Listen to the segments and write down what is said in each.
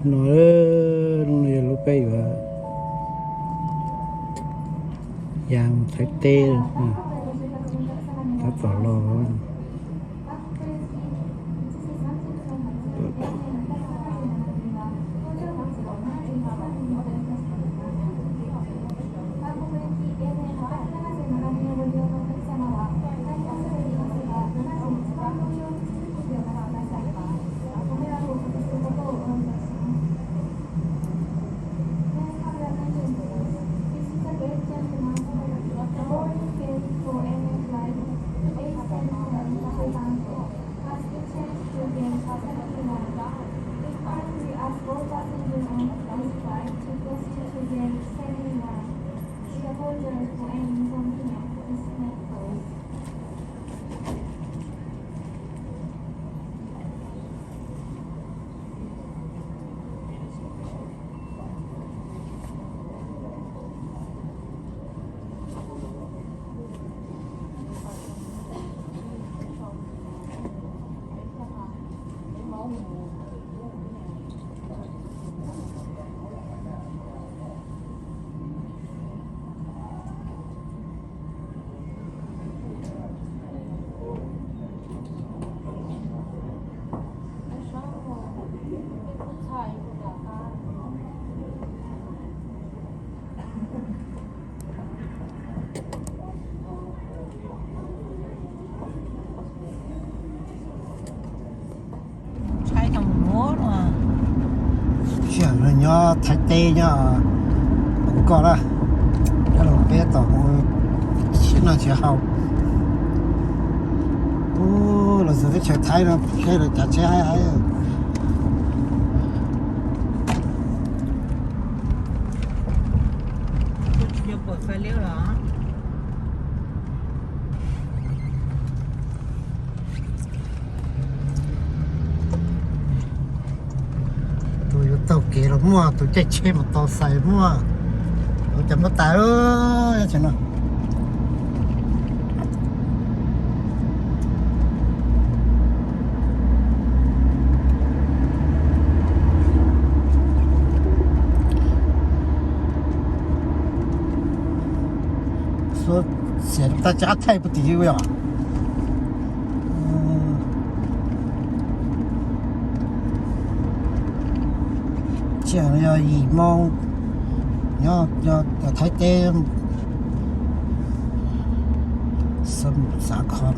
No, lub no yog lub peb yuav ya Thaib teb, tab tom los. Tsiaj no nyob Thaib teb nyob, ua koj na, nyob los peb tom mus siv noj siv haus. Ub, los txog teb chaws Thaib no peb los cav tsheb haib haib. Tus yuav taug kev los muaj, tus caij tsheb mus tau xais muaj, ua cas muaj tas tsev no. Xuab xiam rau tab tsi qab thaij puag tim yus yom. Tsiaj no yog yim moo, nyob Thaib teb, xav kho.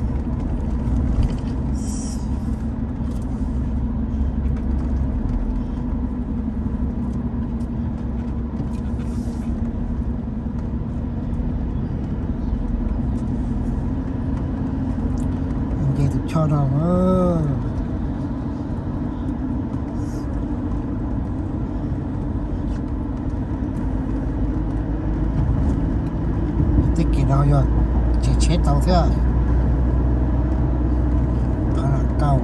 Nce tus choj no. Tej kev no yog tseem tsheb tau thiab. Qhov no kauj,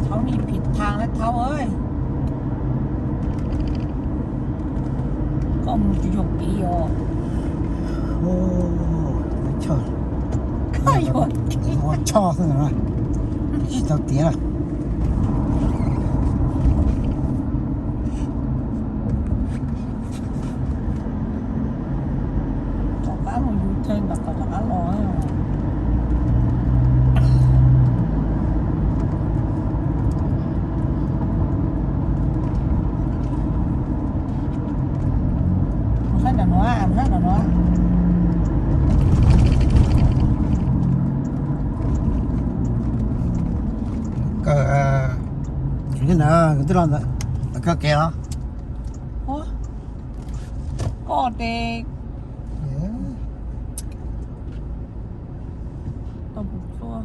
thaub ni phim thas na thaub. Koj mus tsis yog kev os. Ua choj xwb, tsis tau tiav. Tom qab mus yus tshee ntawd kom rov qab los. Mus sab nram no, mus sab nram no. Koj, koj twb los ntawm koj kev los. Koj tes. Tau tus tshuaj.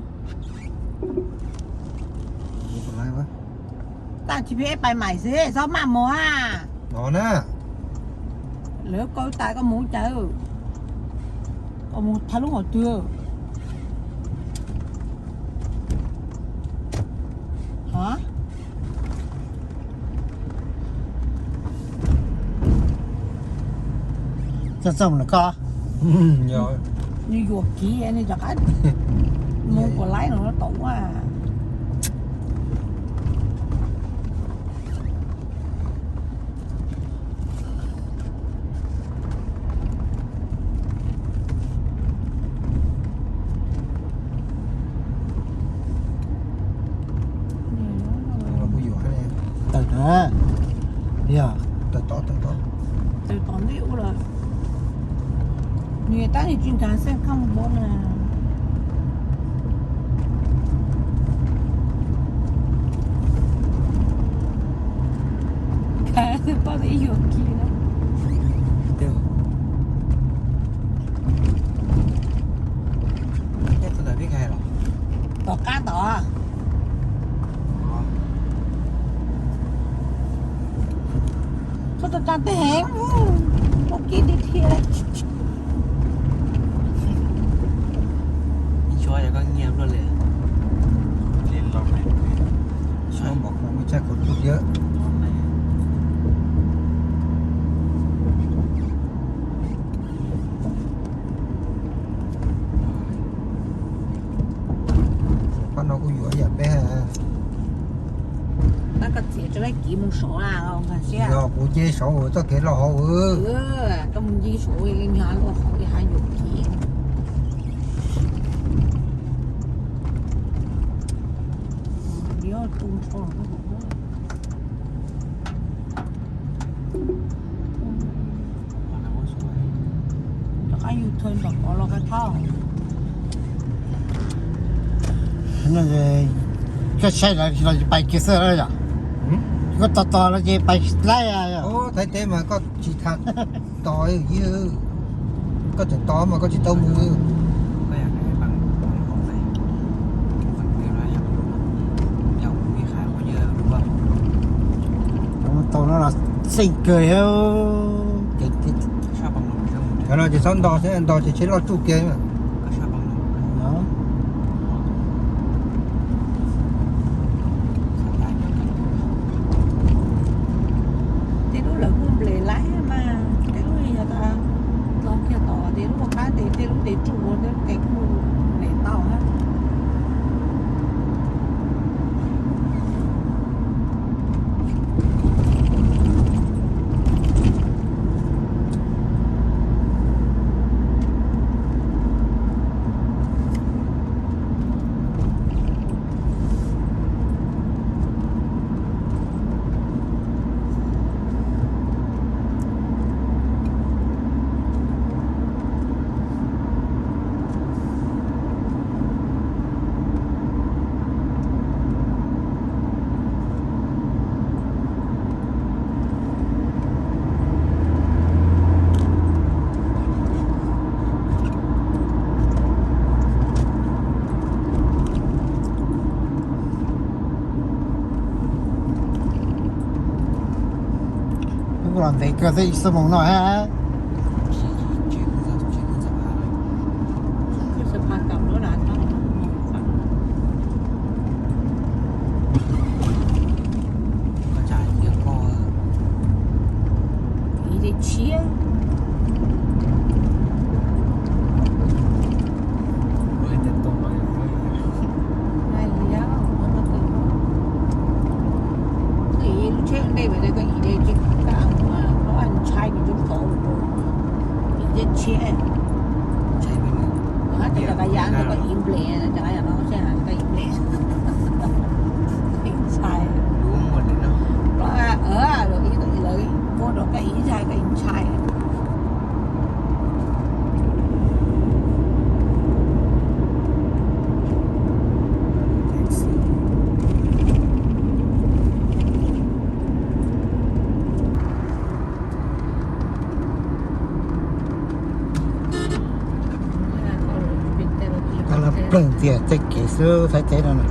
Tag G P S pais mais xwb, txhob maj mus ha. No na. Lawv koj tas koj mus cas? Koj mus thaij lub hom twg? Ha? Txog txog mus ntawm koj. Yog. Nws yuam kev, nws rov qab mus kom laib no tau ua. Tawm na, yog tawm tod, tawm tod, tawm tod ntej ua lawm. Nws tab nws tsis nkag xeej kab mob na. Poj peb yuam kev na. Tom qab tod. Txhob tau tsa tej heev, ua kev tiag thiab. Ib suab yog koj nyiam luaj li. Suab mov kuv muaj tshaj kuv tug thiab. Pab no kuj yuav yam peb. Tab koj txiav tso laib kiv mus saud na, nkag siab. Yog kuv ces saud txoj kev los hauv. Koj mus nce saud, nyob luaj hauv ha yuam kev. Rov qab yus thawj nram qov los qab thauj. Koj saib lawv los pais kiag xwb yom? Koj tos tos los ces pais laib. Thaib teb mas koj tsis tham tos, koj tseem tos mas koj tsis tau mus. Tau no los xeej kawg. Cov no ces txhob nto, nto ces tsheb loj tsuj kiag. Tej lub lawv kuj nples laib mas, tej lub yog tau kiag tod, tej lub qab tes, tej lub tes tsuj ua, tej lub tes kuj nples tau na. Wb los ntev kawg, twb ib xuab moos no hab. Lub tsheb ntej mas koj ib tsis kam, koj ntshai nws cov tod, ib tsheb. Cov qab yav ntawd koj ib nples, cov qab yav no seb koj ib nples. Ntshai. Lawv ua rau koj ib ntshai, koj ib ntshai. Koj los pleeg tiag tej kev xwb Thaib teb no na.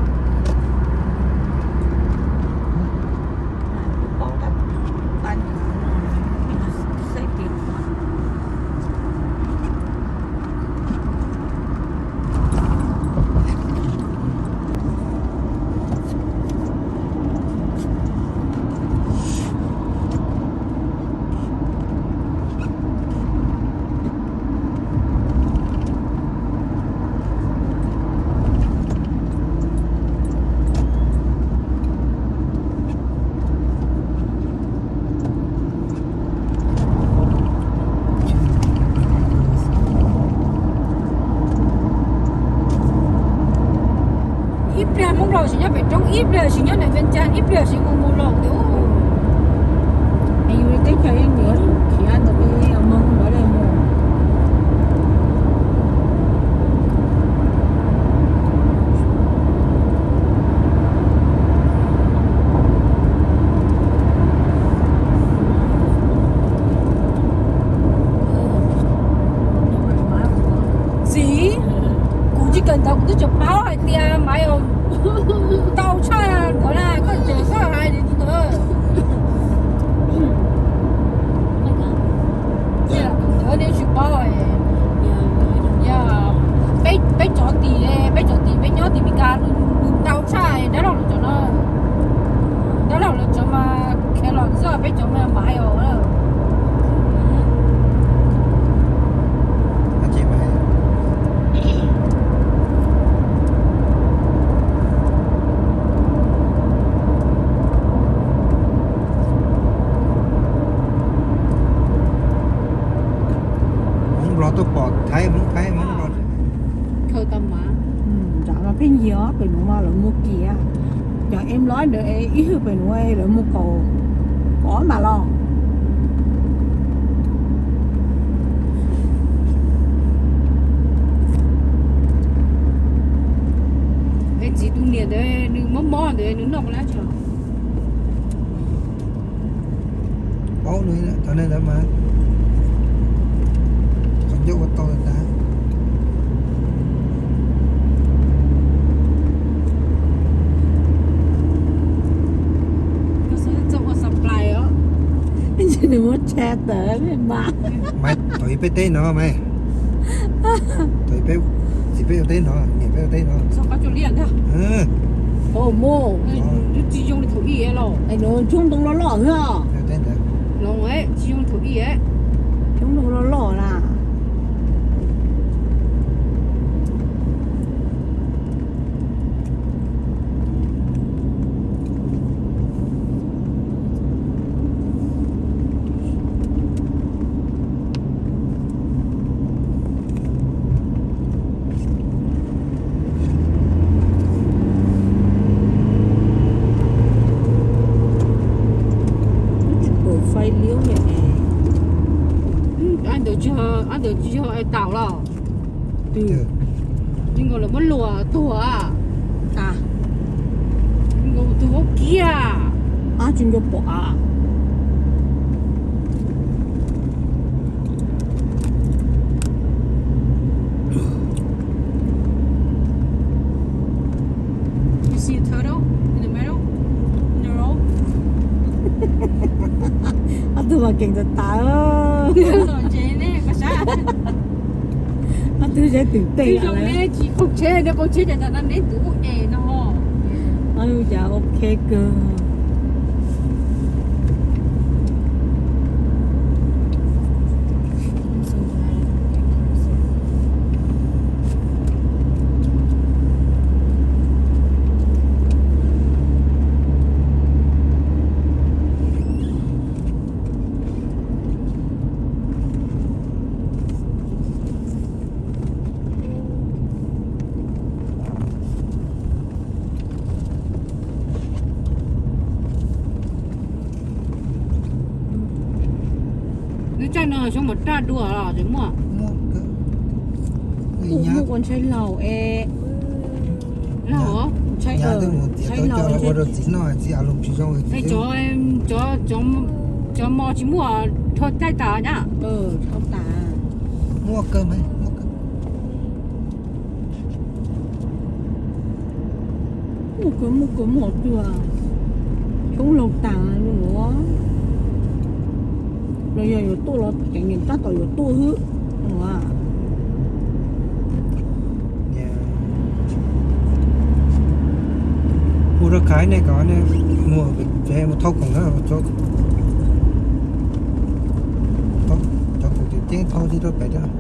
Ib pliag sim nyob ntawm Vias Cas, ib pliag sim mus mus los ntawd. Es yus li teb chaws yeej yuav khiav ntawm Moo ntawd li mus. Txiv, kuv tsis kawm ntawv kuv twb tsis paub hais tias Maiv ntau tshaj ntawd na, koj tseem xav hais li ntawd. Ntawd nej tsis paub, peb cov tim, peb cov tim peb nyob tim Meskas ntau tshaj dab laug lawv cov no. Dab laug lawv cov mas kheev los xwb, peb cov mas Maiv os. Hmoob Nplog tuaj pom Thaib, Hmoob Thaib, Hmoob Nplog. Khaws tau mas. Nram no pheej yig os, pem nuav mas lawv muag kiag. Cov em loj ntawd ib hwj pem nuav lawv muag kaum, kaum ob mas los. Es txiv tus niam ntawd nws mob mob ntawd nws noj puas lab tsi? Paub nws thaum ntawd mas qhov ncauj ua tau tas. Nws muab tshaj tawm mas. Maiv, thaum ub peb teb no Maiv. Thaum ub peb, txiv peb ua teb no, niam peb ua teb no. Tsis zoo li thaum ub los. Coob ntoo loj loj xwb. Tsis zoo li thaum ub. Coob ntoo loj loj na. Tsis pom fais liab li ne. Ob ntawd tsis yog taum los? Twg? Zoo nkaus lawv muab luam tuag. Zoo nkaus tus vaub kiab. Ab, tsis nco pom a. You see a turtle in the middle? In a row? Ob tug mas keej tas tas. Ob tug zeb twm tej yam li. Tsis qaug tsheb, neb qaug tsheb cas tas neb tus ub es no. Cas ok kawg. Lub tsaij no xyov muaj raj dua los tsis muaj. Kuv muaj ua ntshai laus es. Laus? Ntshai, ntshai laus. Cov mos tsis muaj, dhau caij tas na. Dhau tas. Muaj kawg, muaj kawg, muaj twg, coob laug tas li. Los yog yuav tuaj los ceev niam tab tom yuav tuaj xwb. Hu rau Khais nej kom nej mus, mus thauj khoom na, cov khoom ceev ceev thauj tsis rau pem thiab.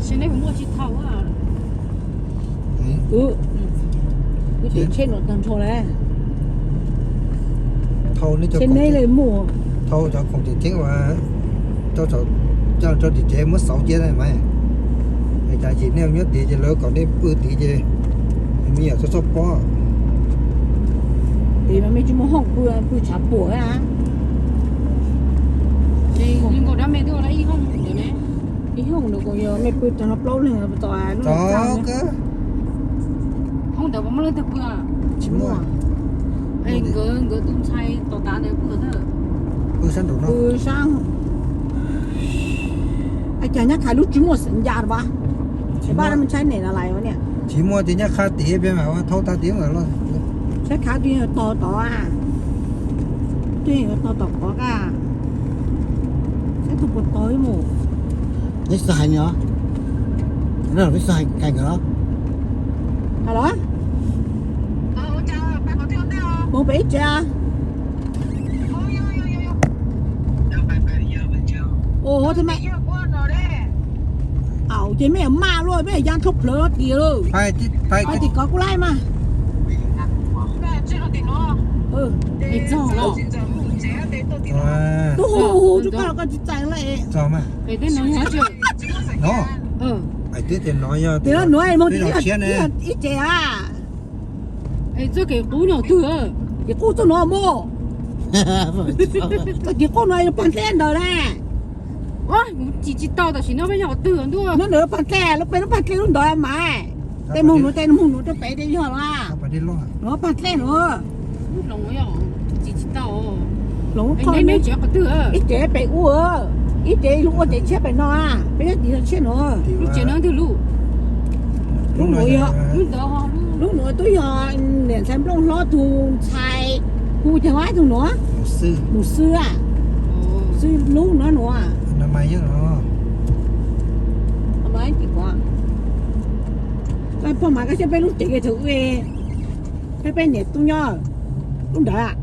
Ces nej kuv muaj tsis thaum. Tsheb no tag nrho lawm. Thau neb cov, tsheb neb li muaj. Thau cov khoom tseem ceeb uas rau, coj rau tim tsev muab xauv cia mas. Cas ces nej nyob tid ces lawv kom nej pw tid ces me nyuam txhob txhob pob. Tid mas mej tsis muaj hoob pw, pw tshav puam. Ib hoob nws kuj yog mej pw tag no plaub leeg tod. Hoob ntawd puas muaj leej twg pw? Tsis muaj. Nkawd, nkawd tus ntxhais tom tav ntawd pw thiab. Pw sab nraum no. Pw sab. Cas nyob Thaib lub tsis muaj xeem nca los? Paj mus tshaib nem no lais niam. Tsis muaj ces nyob qha tid peb mam ua thauj tag tid los. Saib khav twg yog tog tod, twg yog tog tom qhov ka. Saib tus puas tog ib mus. Neb xav hais no, neb xav hais nkawd los? Hais los? Mus pem ib tsev. Ua, au ces mej maj luaj, mej ya nrho plawg no tiag lauj. Pais tim kov kuj laij mas. Tub hu hu rau koj los koj tsis txais lawm. Tias nuav moog ib tsev a. Txoj kev qub no twg? Kev qub txoj nuav mog. Txoj kev qub no pag dlej ntawd na. Tsis, tsis tau, tam sim no peb nyob qhov twg ntuj? Nyob ntawd pag dlej, lub peb lub pag dlej lub ntawd mas. Tej moog nuav, tej moog nuav rau pem tej yog los. Nuav pag dlej nuav. Tsis, tsis tau. Hloov qhov twg? Ib tsev pem ub, ib tsev lub ua tsev tshiab pem no, peb nyob tim tshiab nuav. Lub tsev no twg lub? Lub nuav yog, lub nuav twb yog niam ntxhais Nplooj Hlob tug ntxhais, hu caag ua ib tug nuav. Mus Xwb a. Xwb lub nuav nuav. Pog mas koj saib peb lub tsev thaum ub, peb, peb niam tub nyob lub ntawd.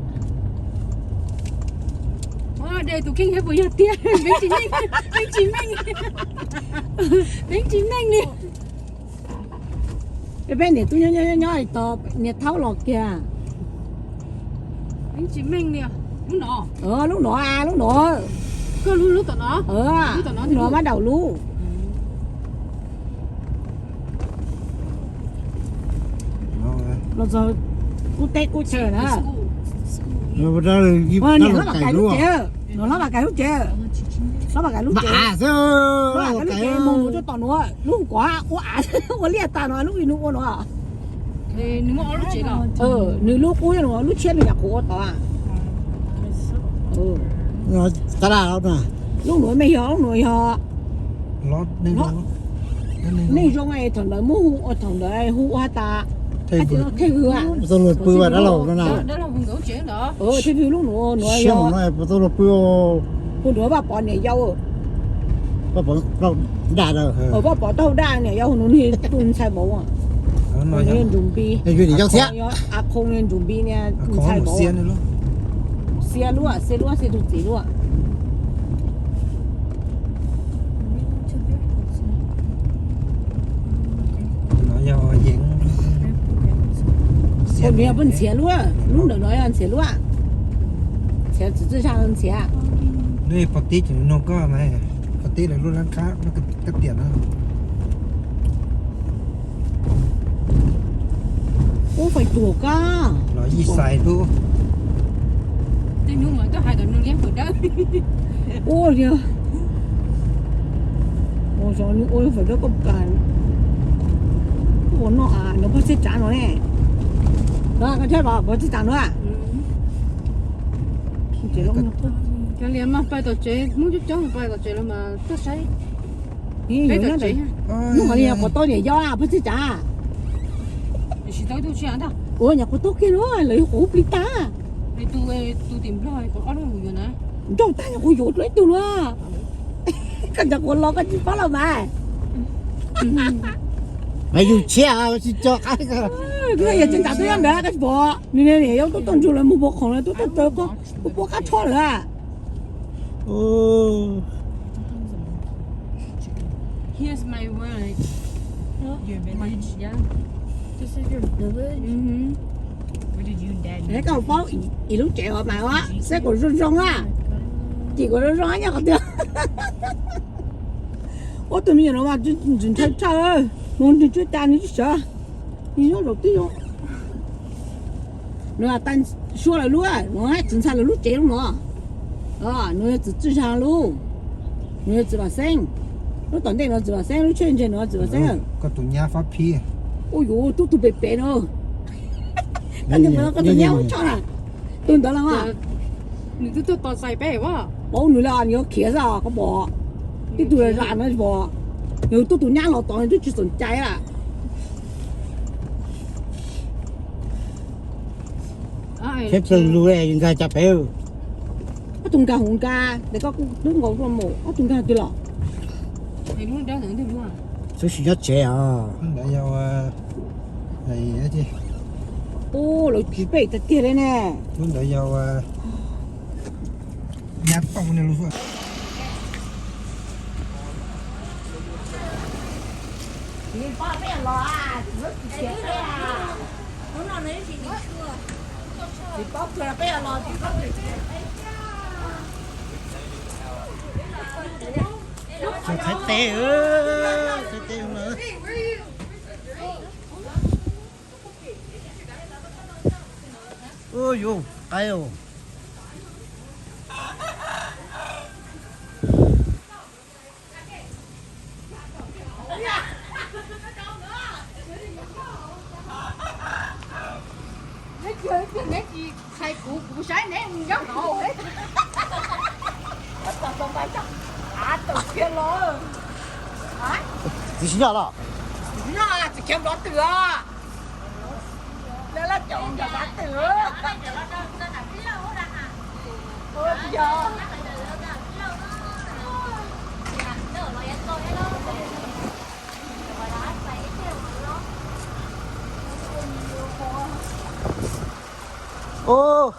Tus kheej thiab puas yog tiag? Teeb tsis meej, teeb tsis meej li. Peb niam tub nyob nyob nyob tod, niag thaub los kiag. Teeb tsis meej li. Lub no, lub no, lub no. Koj lub, lub tom no. Lub tom no, lub no mas daum lub. Los txog kub teb kub chaw na. Niam hlob Vam Kais lub tsev, niam hlob Vam Kais lub tsev, hlob Vam Kais lub tsev, hlob Vam Kais lub tsev moog nuav rau tom nuav, lub kuav ua av ua liaj tas no, lub i nws ua no. Nws lub qub, lub tshiab nws nyuam qhuav ua tod. Lub nuav mej yog, lub nuav yog. Neej zoo thaum ntawd muab hu, thaum ntawd hu ua has tas thej hws, thej hws lub nuav, nuav yog hu nuav Vaj Pov niam yau. Vaj Pov taub hau daj niam yau, hu nuav nwg tus ntxhais vauv, ntsuj npis, a khoom ntsuj npis niag ntxhais vauv. Xiab luaj, xiab luaj, xiab tug txiv luaj. Nws yog peb ntxhiav luaj, lub ntawm no yog ntxhiav luaj, ntxhiav txwm txwj zag ntxhiav. Pov teb ces nug koj mas, pov teb lawv lub lab khab kab tiam no. Ub, fais tuag koj. Los ib xais lub. Tej hnub mas tuaj hais kom nws liab fawm dawb. Ua li, ua zoo li ua fawm dawb koj pum kas. Ua noj a, nov pog txhij tsav no ne. Koj thiab los pog txhij tsav no. Cov lias mas pais tom tsev, Hmoob coob coob pais tom tsev los mas tuaj saib. Peb tom tsev. Hnub no li yog quav taub niam yau pog txhij tsav. Ua nyuam quav taub kiag no lawv yuav quav plig tag. Nrauj tag nyuam quav yuav dua ib tug no. Koj nyuam quav los koj tsis paub los mas. Yus tshiab tsis co qab. Yog tseem tsam twb nyob ntawd koj tsis pom. Nws niam yau tuaj tau ntsug lawv mus pov khoom lawv tuaj tau taw koj, kuj pov qab tsho lawm. Here's my wallet. Your village, yeah. This is your village? Mm-hmm. Koj paub ib lub tsev os mas, xab kom zoo zoo a, cim kom zoo zoo nyob qhov twg. Ua tus me nyuam no mas ntxim ntshai tshaj, mus nws tsuj tas nws tsis sawv, nws nyob zaum twg. Nws tas suab lawv lub, nws txiv ntxhais lawv lub tsev lub no. Nws yog txiv txwj zag lub, nws yog txiv Vam Xeeb. Lub tom ntej no txiv Vam Xeeb, lub tsheb ntse no txiv Vam Xeeb. Koj tus nyab Fab Phib. Ua yuav tub tug pem pem no. Koj tus nyab ua tshaj na. Tus ntawd los mas. Nws twb tuaj tos txais peb. Paub nws los nws yuav khiav xwb koj pom. Tib tug zam no pom. Nws tub tus nyab los tod nws twb tsis txom cai a. Thiab plaws lus yus nkag cas pem. Ob tug nkag hauv nkag, tes koj twb nkaus dua mus, ob tug nkag twg los? Xwb sim nyob tsev os. Ub, lawv tsis pej tiag tiag li ne. Lub ntawd yog nyab tooj. Txhais tes, txhais tes no. Ub, yuav qaib os. Neb tsis txhais kuv, kuv saib neb nyob nkaus. Av tawm kiag los. Tsis yog los. Tsis yog, tsis khiav nrov twm os. Lawv laj caum nrov twm. Ub.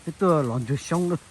Peb tuaj lov ntsuag xyoob lawm.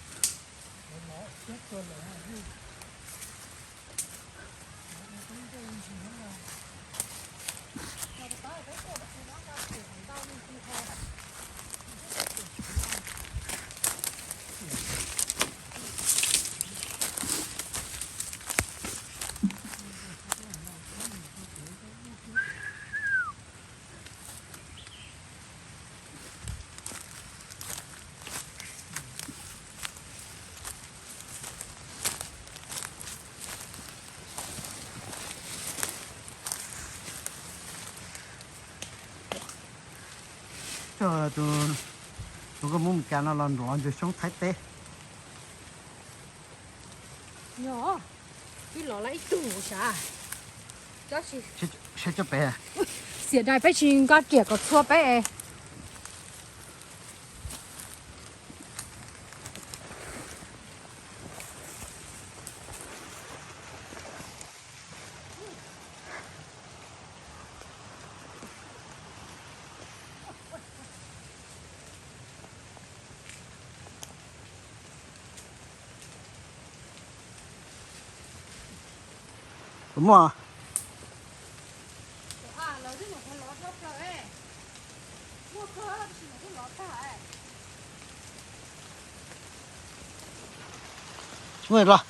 Cog tus, tus koj muab mus cas no los lov ntsuag xyoob Thaib teb. Yog, twb los lawm ib tug sav. Saib cov pem. Xiam dais peb tsis nqa riam kom txhua peb. Puas muaj? Muaj los.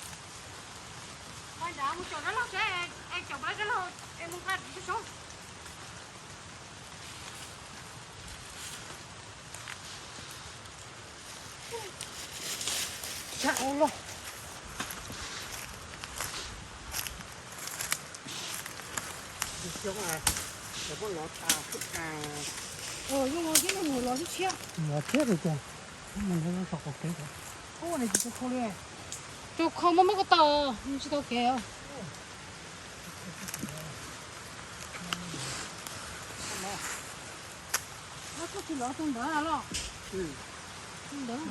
Tshaj ua luaj. Xyoob, cov poj lov tas xwb. Ua, yeej mus tib neeg mus lov tib tshiab. Lov tshiab li cas, mus lov saum qaum kev. Tau khau muab muab ko taw, tsis tau kev. Muab tsis los tus ntawd los. Tus ntawd.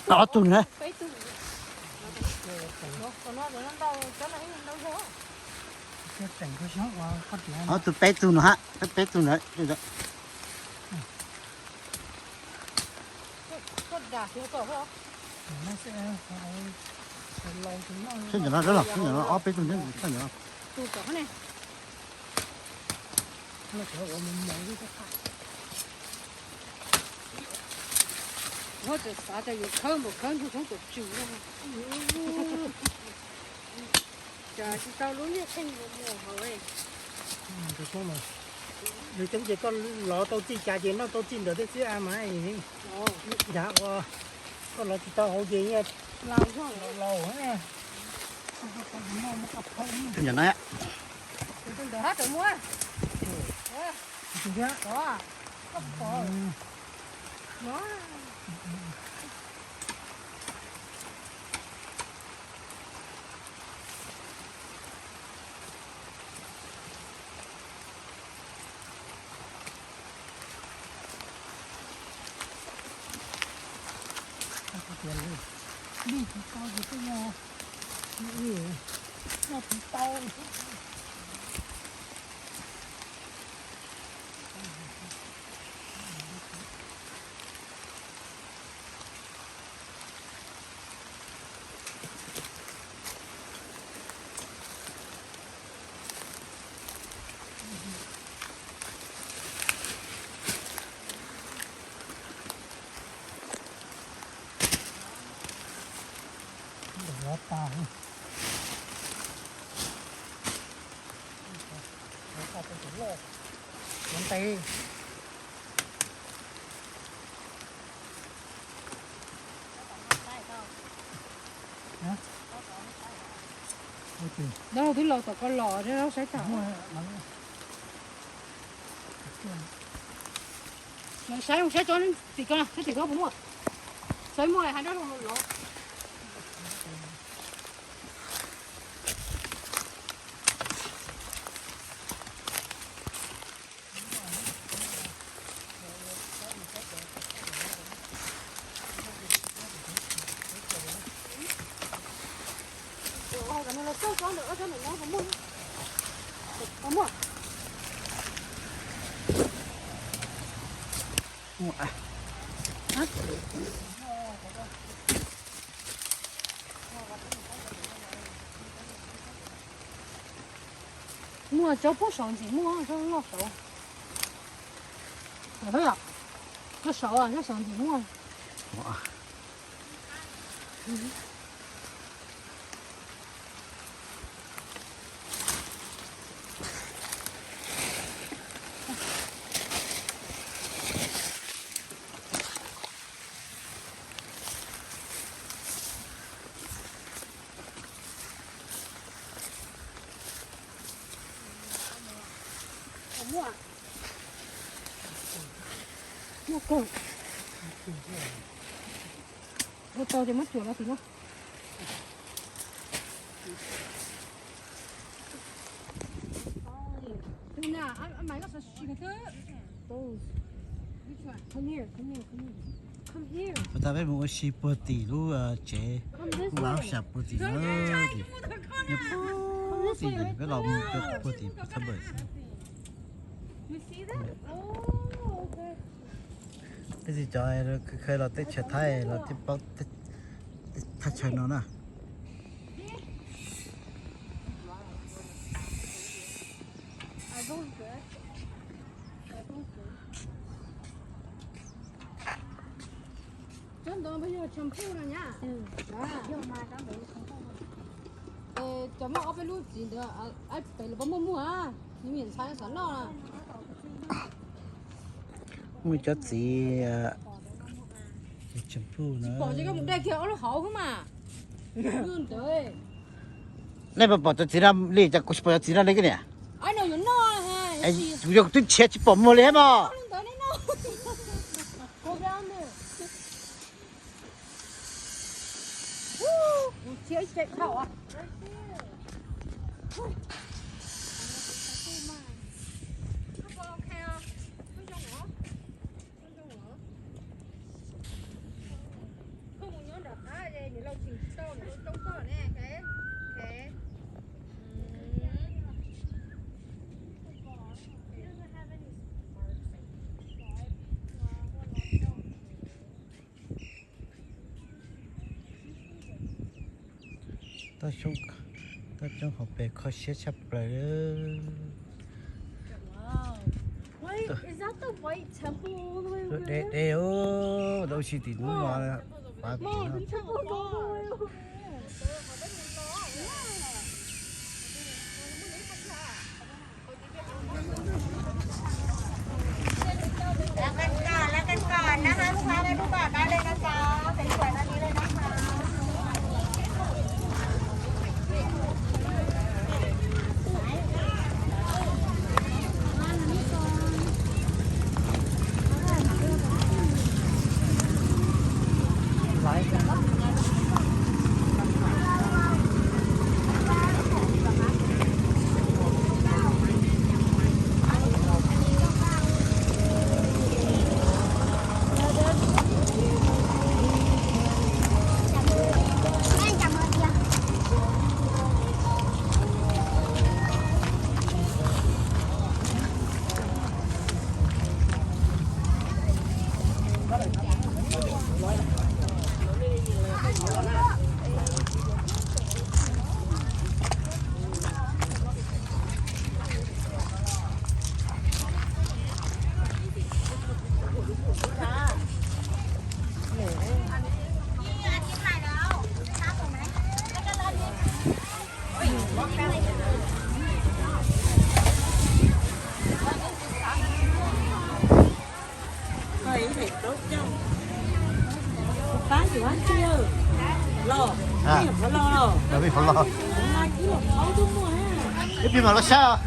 Ob tug na. Ob tug peb tug no hab, peb tug ntawd. Sab ntawm no, sab ntawm no ob peb tug thiab, sab ntawm no. Muab txawm xav tias yuav khawb npaum khawb ntug thoob tuam tswm no. Cas tsis tau lub liaj kheej mus mus hauv. Nws coob ces koj lov tau txij cas ces noj tau txij ntawd thiab xwb a mas. Nrad ua koj lov tsis tau hauv ces laus. Tus ntawm no. Tus ntawd hab tawm muab. Koj pom no. Li tsis tau ces twb muaj, noj tsis tau. Tus loj, tus ntev. Dab laug twb los tom ko los, dab laug saib tau. Saib, saib tso tim ko, saib tim ko puas muaj. Saib muaj hais dab laug los. Muaj tsob pub saud ntxim muaj, tsob loj saud. Tsob saud, tsob saud ntxim muaj. Muaj kawg. Ua tau ces muab cuam los tim no. Peb mus ua si puag tim lub tsev, mus ua si puag tim na, tim, puag tim, peb los mus puag tim pab thab npawm. Tej zaum cov khaws los teb chaws Thaib los thiaj paub thaj chaw no na. Cov ntawd yog chaw npuj no nyab. Cov muaj ob peb lub txiv ntawd, pem los puas muaj muaj, nws ntxhais xav noj. Muaj cov txiv chaw npuj no. Pom ces koj mus de kiag ob lub hauv xwb mas. Nej puas pom cov txiv no li? Cas kuv tsis pom cov txiv no li koj niam. Kuv yog kuv twb nrhiav tsis pom muag li thiab mog. Koj mus nyob nram qab es niam laus tsis tau, niam laus coob koj ne. Toj xyoob hauv pes kho siab tshaj plaws. Deb deb, tab sis tim hnub no pab tim no. Ib pliag mam los saib.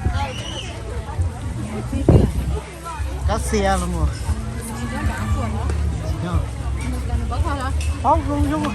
Kab xias los mus. Paub zoo zoo.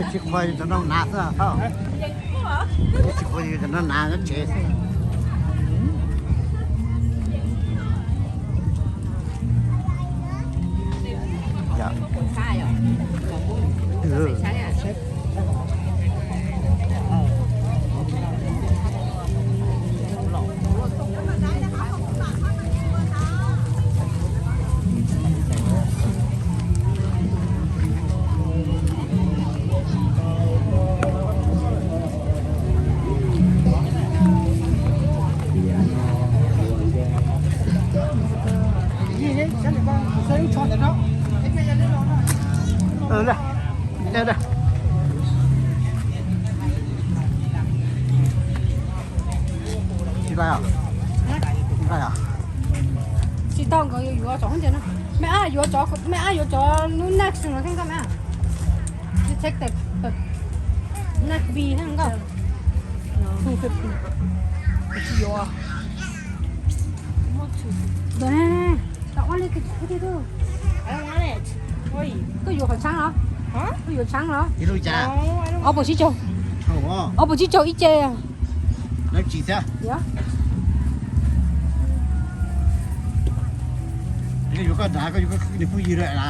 Tsis qhuas yus cov no hnav xwb, tsis qhuas yus cov no hnav nyob tsev xwb. Tsis tau, nkawd yuav yuav cov hab ntawd no. Mej ab yuav cov, mej ab yuav cov lub next no kheej koj mej ab. Take the next B kheej koj. Two fifty. Tsis yuav. Ntawm ne, tau ob li kws thiab tu. Koj yuav qhov tshab los? Koj yuav tshab los? Ib lub cas? Ob puas tsib caug. Ob puas tsib caug ib ce. Lawv tsis thiab. Koj yuav koj dav, koj yuav koj niag phooj ywg lawm na.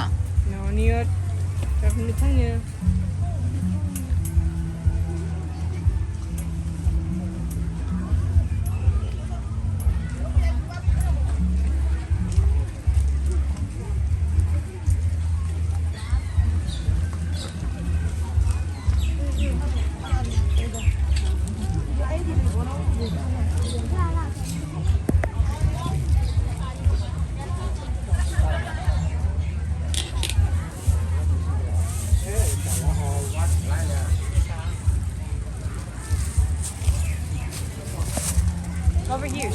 Over here.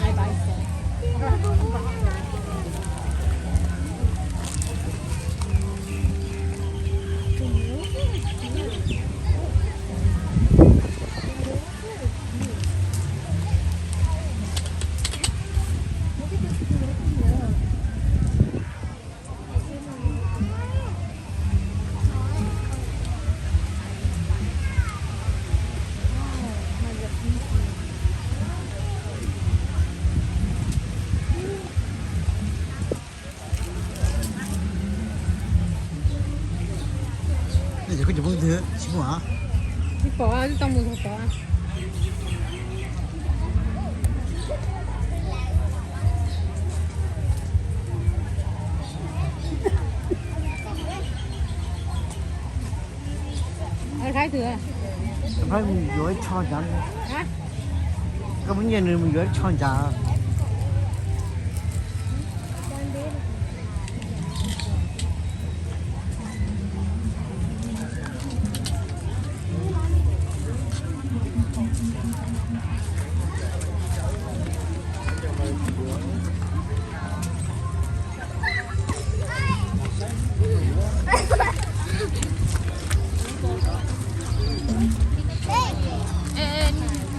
Bye bye, sir. Koj cov phooj ywg tsis muaj? Tsis pom, twb tau mus thaum pom. Koj mus yuav ib tsho ncav. Koj muab nyiaj nws mus yuav ib tsho ncav.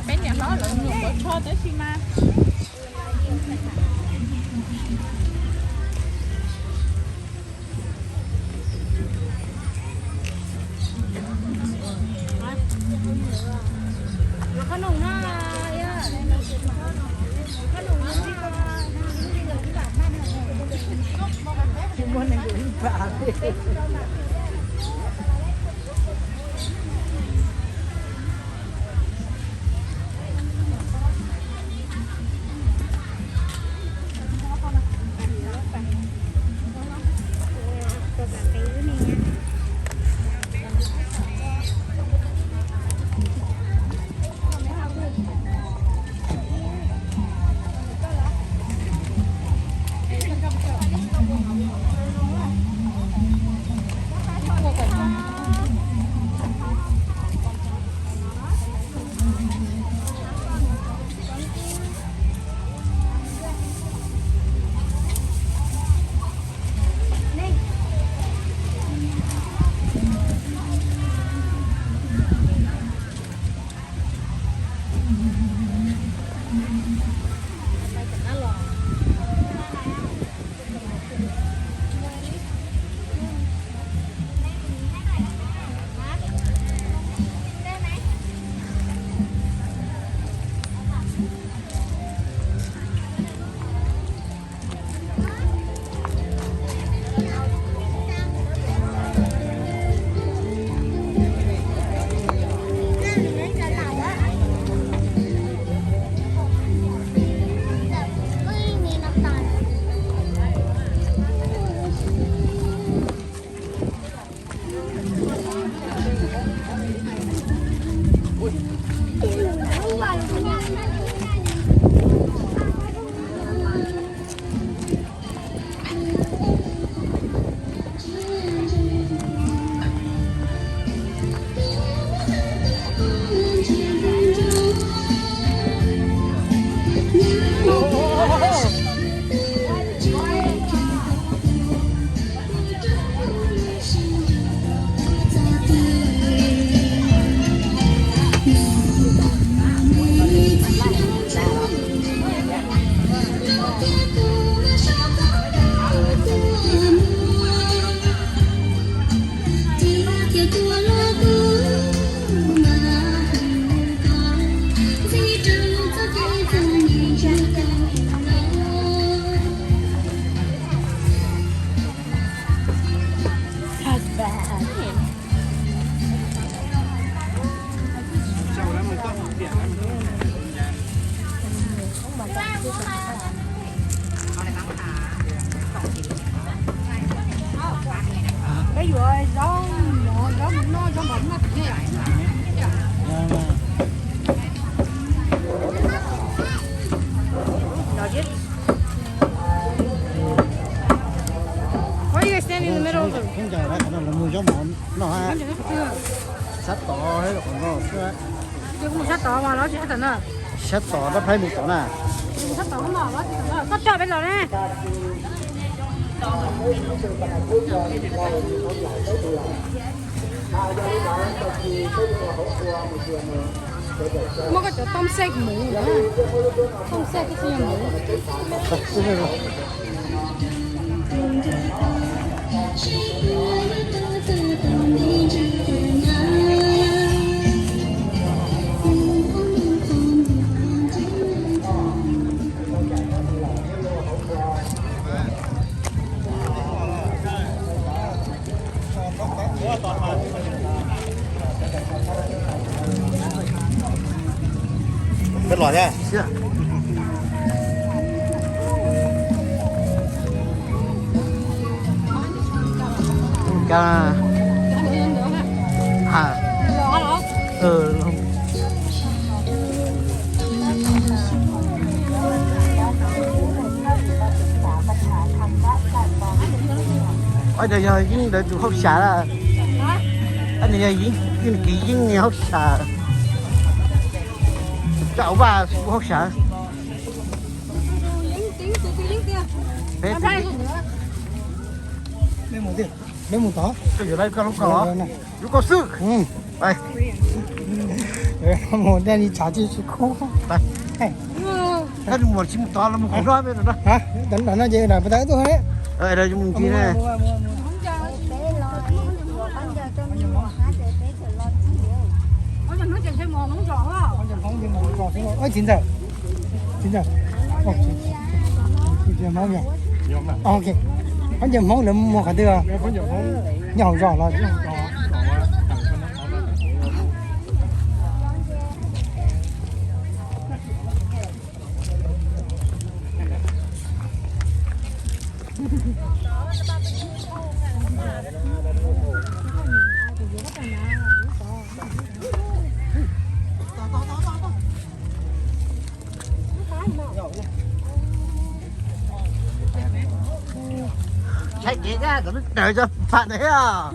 Peb niam hlob lawv mus yuav tsho tab sis mas. Yuav zaub mov, zaub noj, zaub mov noj tim nej. Why are you guys standing in the middle of the... Mus zaub mov noj, sab tod los qhov no xwb. Mus sab tod mas los tsis sab tod na. Sab tod rab phaib mus tod na. Koj coj peb los ne. Muab koj cov tooj xej mus na. Tooj xej twb tsis yog mus. Peb los thiab. Ob, yog yeeb ntawd tus hauj sam lawm. Nws yog kev yeeb hauj sam. Coj vaj hauj sam. Peb mus tod, lub ko xwb. Mus dej li tshav tsis tsis khub. Mus tsis mus tod los mus qhov no peb no. Ntawm no ces puas tau tuaj ne. Mus ntsis ne. Txiv ntxawm, txiv ntxawm, Hmoob, Hmoob lawv muag qhov twg? Nyob hauv zos los? Saib kev, kom lub daws tso pam ntawd thiab.